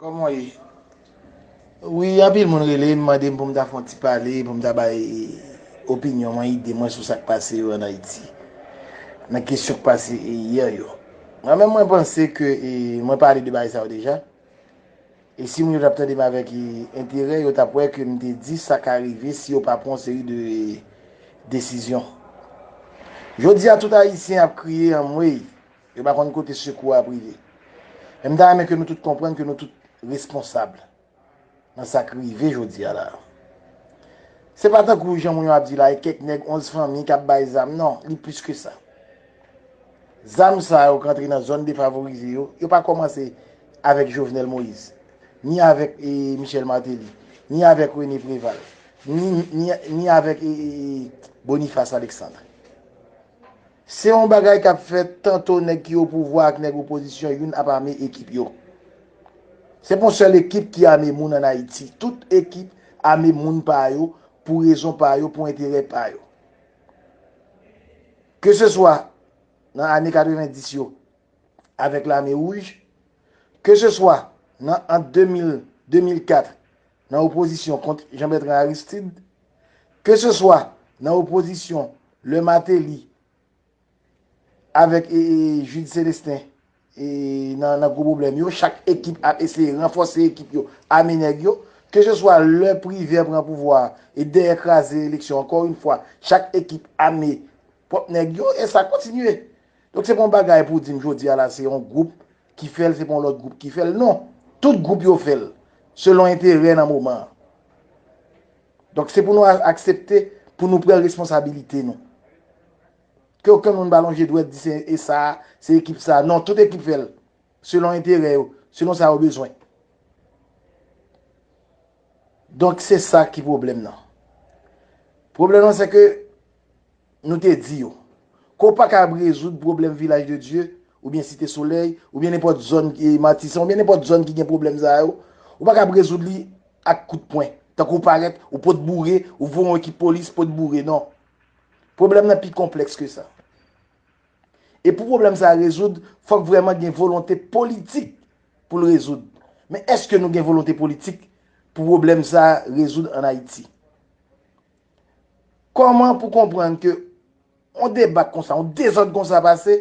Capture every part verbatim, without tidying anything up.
Kòman w ye? Wi, anpil moun rele m, mande m pou m ta fè yon ti pale, pou m ta bay opinyon mwen, ide mwen sou sa k pase yo ann Ayiti. Nan kesyon k pase yè yo. Mwen menm, mwen panse ke, e, mwen pale de bagay sa yo deja. E si moun yo t ap tande m avèk, e, enterè, yo t ap wè ke m te di sa ka rive si yo pa pran yon seri de desizyon. Jodi a, tout Ayisyen ap kriye anmwey. Yo pa konn kote sekou a ap rive. Men m ta renmen ke nou tout konprann ke nou tout responsab nan sa k rive jodi a la. Se pa tankou jan moun yo ap di la, e kèk nèg onz fanmi k ap bay zam. Non, li plis ke sa. Zam sa yo k antre nan zòn defavorize yo, yo pa kòmanse avèk Jovenel Moïse, ni avèk, e, Michel Martelly, ni avèk René Préval, ni, ni, ni avèk, e, e, e, Boniface Alexandre. Se yon bagay k ap fèt tanto nèg ki opouvwa ak nèg opozisyon youn ap ame ekip yo. Se pa yon sèl ekip ki ame moun ann Ayiti. Tout ekip ame moun pa yo pou rezon pa yo, pou enterè pa yo. Ke se swa nan ane katrevenndis yo avèk Lame Wouj, ke se swa nan ant de mil, de mil kat, nan opozisyon kont Jean Bertrand Aristide, ke se swa nan opozisyon lè Martelly avèk, e, e, Jude Célestin, e, nan, nan gwo pwoblèm yo, chak ekip ap eseye ranfòse ekip yo, ame nèg yo, ke se swa lè Privè pran pouvwa a, e dèyè kraze eleksyon, ankò yon fwa, chak ekip ame pwòp nèg yo, e sa kontinye. Donk, se pa yon bagay pou w di m jodi a la, se yon gwoup ki fè l, se pa yon lòt gwoup ki fè l. Non, tout gwoup yo fè l, selon enterè nan moman an. Donk, se pou nou a-, aksepte, pou nou pran responsabilite nou. Ke okenn moun pa lonje dwèt di se e sa, se ekip sa. Non, tout ekip fè l, selon enterè yo, selon sa yo bezwen. Donk, se sa ki pwoblèm nan. Pwoblèm nan, se ke nou te di yo, ke w pa kab rezoud pwoblèm Vilaj de Dye, oubyen Site Solèy, oubyen nenpòt zòn ki Matisan, oubyen nenpòt zòn ki gen pwoblèm sa yo, ou pa kab rezoud li ak kout pwen. Tankou w parèt, ou pot boure, ou voye yon ekip polis, pot boure, non. Pwoblèm nan pi konplèks ke sa. E pou pwoblèm sa a rezoud, fòk vrèman gen volonte politik pou l rezoud. Men èske nou gen volonte politik pou pwoblèm sa a rezoud ann Ayiti? Kòman pou konprann ke yon debak konsa, yon dezòd konsa pase,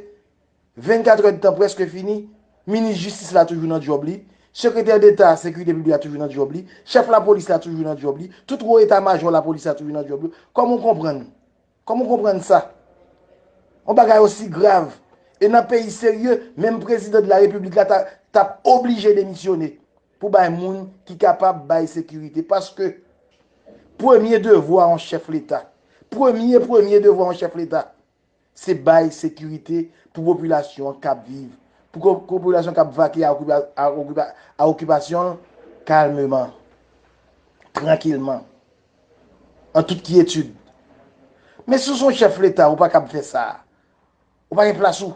vennkat èdtan prèske fini, minis jistis la toujou nan djòb li, sekretè deta sekirite piblik la toujou nan djòb li, chèf lapolis la toujou nan djòb li, tout wo eta majò lapolis la toujou nan djòb yo. Kòman w konprann? Kòman w konprann sa? Yon bagay osi grav. E nan peyi serye, menm prezidan de la repiblik la ta, t ap oblije demisyone pou bay moun ki kapab bay sekirite. Paske premye devwa yon chèf leta, premye, premye devwa yon chèf leta, se bay sekirite pou popilasyon an k ap viv, pou ko-, popilasyon k ap vake a okipa-, a okipa-, a okipasyon l kalmeman, trankilman, an tout kyetid. Men si w se yon chèf leta, ou pa kab fè sa. Ou pa gen plas ou.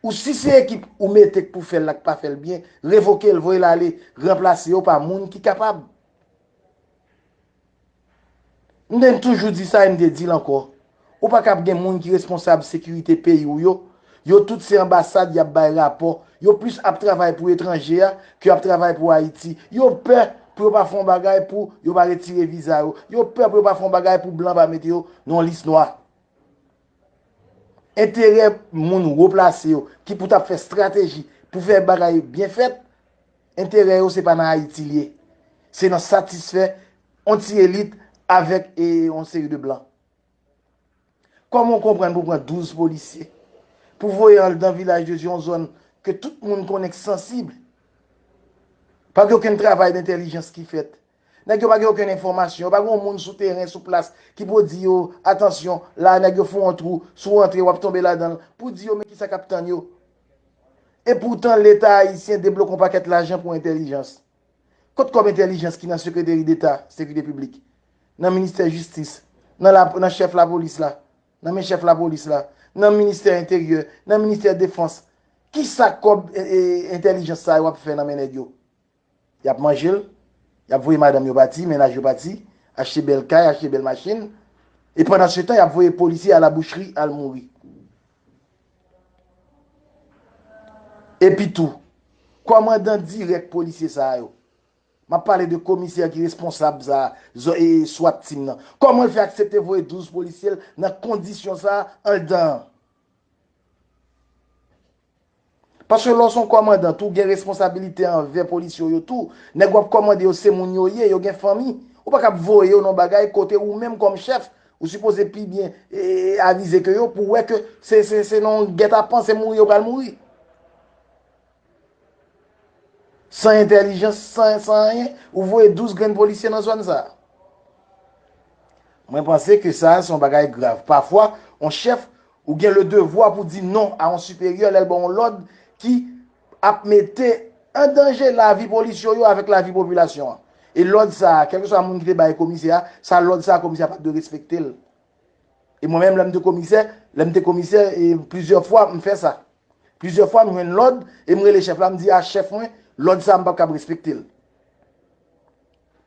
Ou si se ekip ou mete k pou fè l la k pa fè l byen, revoke l, voye l ale, ranplase yo pa moun ki kapab. M te toujou di sa e m te di l ankò. Ou pa kab gen moun ki responsab sekirite peyi w yo. Yo tout se anbasad y ap bay rapò. Yo plis ap travay pou etranje a ke y ap travay pou Ayiti. Yo pè pou yo pa fè yon bagay pou yo pa retire viza yo. Yo pè pou yo pa fè yon bagay pou blan pa mete yo nan yon lis nwa. Enterè moun wo plase yo ki pou t ap fè estrateji pou fè bagay byen fèt, enterè yo se pa nan Ayiti l ye. Se nan satisfè yon ti elit avèk, e, yon seri de blan. Kòman w konprann pou pran douz polisye, pou voye anndan Vilaj de Dye, yon zòn ke tout moun konnen k sansib? Pa gen okenn travay dentèlijans ki fèt. Nèg yo pa gen okenn enfòmasyon, yo pa gen yon moun sou teren, sou plas, ki pou di yo, atansyon, la nèg yo fè yon twou, si w antre, w ap tonbe ladan l, pou di yo, men kisa k ap tann yo. Epoutan, Leta ayisyen debloke yon pakèt lajan pou entèlijans. Kot kòb entèlijans ki nan Sekreteri Deta Sekirite Piblik, nan Ministè Jistis, nan la, nan chèf lapolis la, nan men chèf lapolis la, nan Ministè Enteryè, nan Ministè Defans? Kisa kòb, e, e, entèlijans sa yo ap fè nan men nèg yo? Y ap manje l, y ap voye madanm yo pati, mennaj yo pati, achte bèl kay, achte bèl machin. E pandansetan, y ap voye polisye a la boucherie al mouri. Epi tou, Kòmandan dirèk polisye sa yo. M ap pale de komisè ki responsab sa, zo- e, e, swat team nan. Kòman l fè aksepte voye douz polisye l nan kondisyon sa anndan an? Paske lè w se yon kòmandan tou, ou gen responsabilite anvè polisye w yo tou. Nèg w ap kòmande yo se moun yo ye, yo gen fanmi. Ou pa kab voye yo nan bagay kote ou menm kòm chèf, ou sipoze pi byen e, e, avize ke yo pou wè ke se, se, se nan yon gètapan, se mouri yo pral mouri. San entèlijans, san, san anyen, ou voye douz grenn polisye nan zòn sa. Mwen panse ke sa se yon bagay grav. Pafwa, yon chèf, ou gen le devwa pou di non a yon siperyè lè l ba w yon lòd ki ap mete an danje lavi polisye w yo avèk lavi popilasyon an. E lòd sa a, kèlkeswa moun ki te bay komisè a, sa lòd sa a, komisè a pa t dwe respekte l. E mwen menm, lè m te komisè, lè m te komisè, e plizyè fwa, m fè sa. Plizyè fwa, m jwenn lòd, e m rele chèf la, m di, a chèf mwen, lòd sa a, m p ap kab respekte l.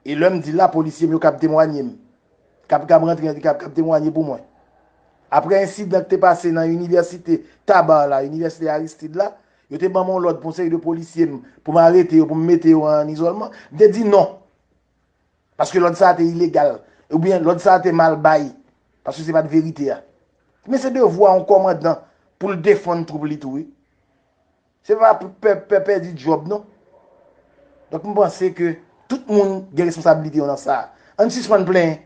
E lè m di l la, polisye m yo kab temwanye m. Kab, kab rantre, kab, kab temwanye pou mwen. Apre ensidan ki te pase nan inivèsite Tabar la, inivèsite Aristide la, yo te ban m yon lòd pou yon seri de polisye m, pou m arete yo, pou m mete yo an izòlman. M te di non. Paske lòd sa a te ilegal. Oubyen lòd sa a te mal bay. Paske se pa t verite a. Men se devwa yon kòmandan pou l defann twoup li tou, wi. Se pa pou pè, pè pèdi djòb, non. Donk, m panse ke tout moun gen responsabilite yo nan sa. Ann sispann plenyen.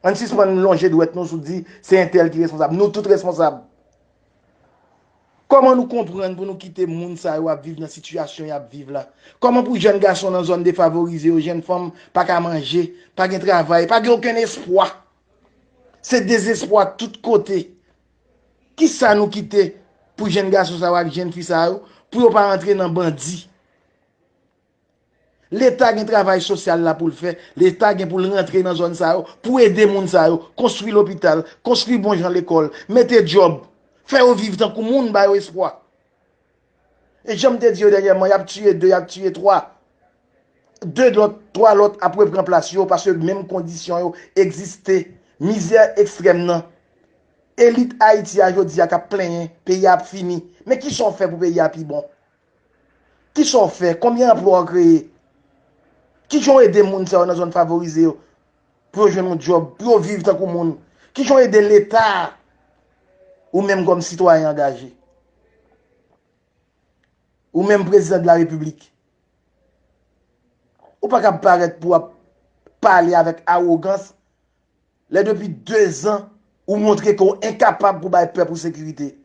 Ann sispann lonje dwèt nou sou di se entèl ki responsab. Nou tout responsab. Kòman nou konprann pou nou kite moun sa yo ap viv nan sitiyasyon y ap viv la? Kòman pou jèn gason nan zòn defavorize yo, jèn fanm pa ka manje, pa gen travay, pa gen okenn espwa? Se dezespwa tout kote. Kisa nou kite pou jèn gason sa yo ak jèn fi sa yo, pou yo pa rantre nan bandi? Leta gen travay sosyal la pou l fè. Leta gen pou l rantre nan zòn sa yo, pou ede moun sa yo, konstwi lopital, konstwi bon jan lekòl, mete djòb, fè yo viv tankou moun, ba yo espwa. E jan m te di yo dènyèman, y ap tiye de, y ap tiye twa. De lòt, twa lòt ap repran plas yo, paske menm kondisyon yo egziste. Mizè ekstrèm nan. Elit Ayiti a jodi a k ap plenyen, peyi a ap fini. Men kisa w fè pou peyi a pi bon? Kisa w fè? Konbyen anplwa w kreye? Kijan w ede moun sa yo nan zòn favorize yo pou yo jwenn yon djòb, pou yo viv tankou moun? Kijan w ede Leta a? Ou menm kòm sitwayen angaje, ou menm prezidan de la repiblik, ou pa kab parèt pou w ap pale avèk awogans lè depi de zan ou montre ke w enkapab pou bay pèp ou sekirite.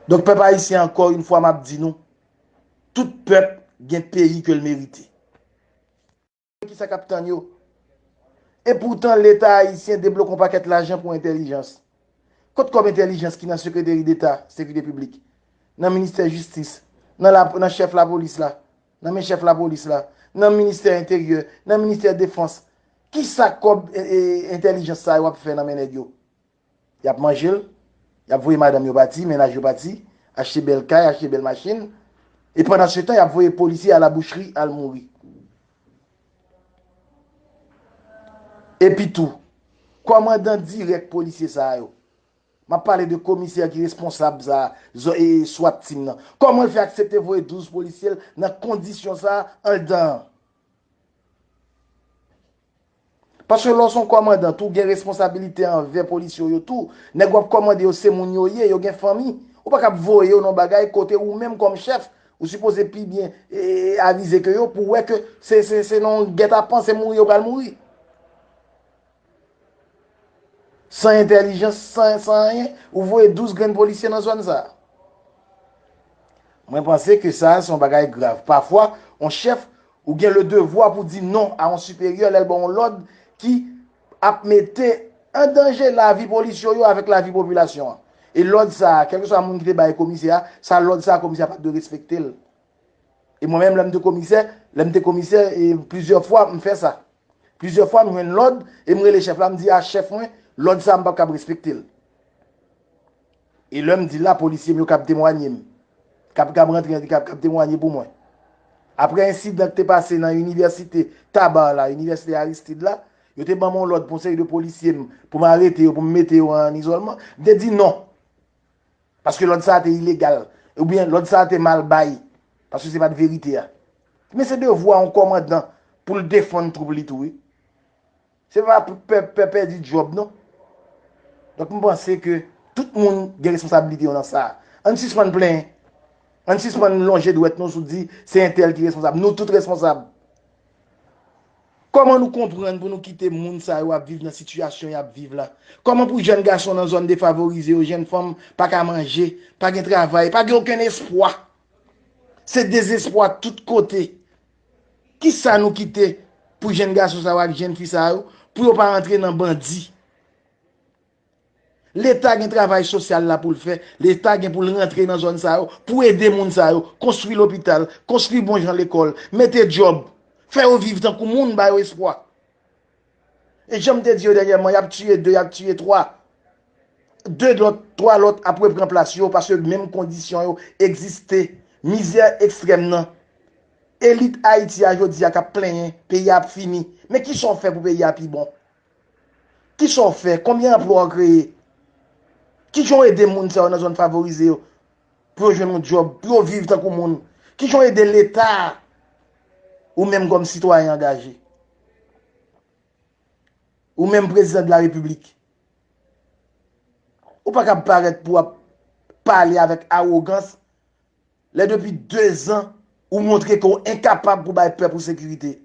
Donk, pèp ayisyen, ankò yon fwa, m ap di nou, tout pèp gen peyi ke l merite. Kisa k ap tann yo? Epoutan, Leta ayisyen debloke yon pakèt lajan pou entèlijans. Kot kòb entèlijans ki nan Sekreteri Deta Sekirite Piblik, nan Ministè Jistis, nan la, nan chèf lapolis la, nan men chèf lapolis la, nan Ministè Enteryè, nan Ministè Defans? Kisa kòb e, e, entèlijans sa yo ap fè nan men nèg yo? Y ap manje l, y ap voye madanm yo pati, mennaj yo pati, achte bèl kay, achte bèl machin. E pandan se tan, y ap voye polisye a la boucherie al mouri. Epi tou, kòmandan dirèk polisye sa yo. M ap pale de komisè ki responsab sa, zo- e, swat team nan. Kòman l fè aksepte voye douz polisye l nan kondisyon sa anndan an? Paske lè w se yon kòmandan tou, ou gen responsabilite anvè polisye w yo tou. Nèg w ap kòmande yo se moun yo ye, yo gen fanmi. Ou pa kab voye yo nan bagay kote ou menm kòm chèf, ou sipoze pi byen e, e, avize ke yo pou wè ke se, se, se nan yon gètapan, se mouri yo pral mouri. San entèlijans, san, san anyen, ou voye douz grenn polisye nan zòn sa. Mwen panse ke sa se yon bagay grav. Pafwa, yon chèf, ou gen le devwa pou di non a yon siperyè lè l ba w yon lòd ki ap mete an danje lavi polisye w yo avèk lavi popilasyon an. E lòd sa a, kèlkeswa moun ki te bay komisè a, sa lòd sa a, komisè a pa t dwe respekte l. E mwen menm, lè m te komisè, lè m te komisè, e plizyè fwa, m fè sa. Plizyè fwa, m jwenn lòd, e m rele chèf la, m di, a chèf mwen, lòd sa a, m p ap kab respekte l. E lè m di l la, polisye m yo kab temwanye m. Kab, kab rantre, kab, kab temwanye pou mwen. Apre ensidan ki te pase nan inivèsite Tabar la, inivèsite Aristide la, yo te ban m yon lòd pou yon seri de polisye m, pou m arete yo, pou m mete yo an izòlman. M te di non. Paske lòd sa a te ilegal. Oubyen lòd sa a te mal bay, paske se pa t verite a. Men se devwa yon kòmandan pou l defann twoup li tou, wi. Se pa pou pè, pè pèdi djòb, non. Donk, m panse ke tout moun gen responsablite yo nan sa. Ann sispann plenyen. Ann sispann lonje dwèt nou sou di se entèl ki responsab. Nou tout responsab. Kòman nou konprann pou nou kite moun sa yo ap viv nan sitiyasyon y ap viv la? Kòman pou jèn gason nan zòn defavorize yo, jèn fanm pa ka manje, pa gen travay, pa gen okenn espwa? Se dezespwa tout kote. Kisa nou kite pou jèn gason sa yo ak jèn fi sa yo, pou yo pa rantre nan bandi? Leta gen travay sosyal la pou l fè. Leta gen pou l rantre nan zòn sa yo, pou ede moun sa yo, konstwi lopital, konstwi bon jan lekòl, mete djòb, fè yo viv tankou moun, ba yo espwa. E jan m te di yo dènyèman, y ap tiye de, y ap tiye twa. De lòt, twa lòt ap repran plas yo, paske menm kondisyon yo egziste. Mizè ekstrèm nan. Elit Ayiti a jodi a k ap plenyen, peyi a ap fini. Men kisa w fè pou peyi a pi bon? Kisa w fè? Konbyen anplwa w kreye? Kijan w ede moun sa yo nan zòn favorize yo pou yo jwenn yon djòb, pou yo viv tankou moun? Kijan w ede Leta a, ou menm kòm sitwayen angaje? Ou menm prezidan de la repiblik, ou pa kab parèt pou w ap pale avèk awogans lè depi dezan ou montre ke w enkapab pou bay pèp ou sekirite.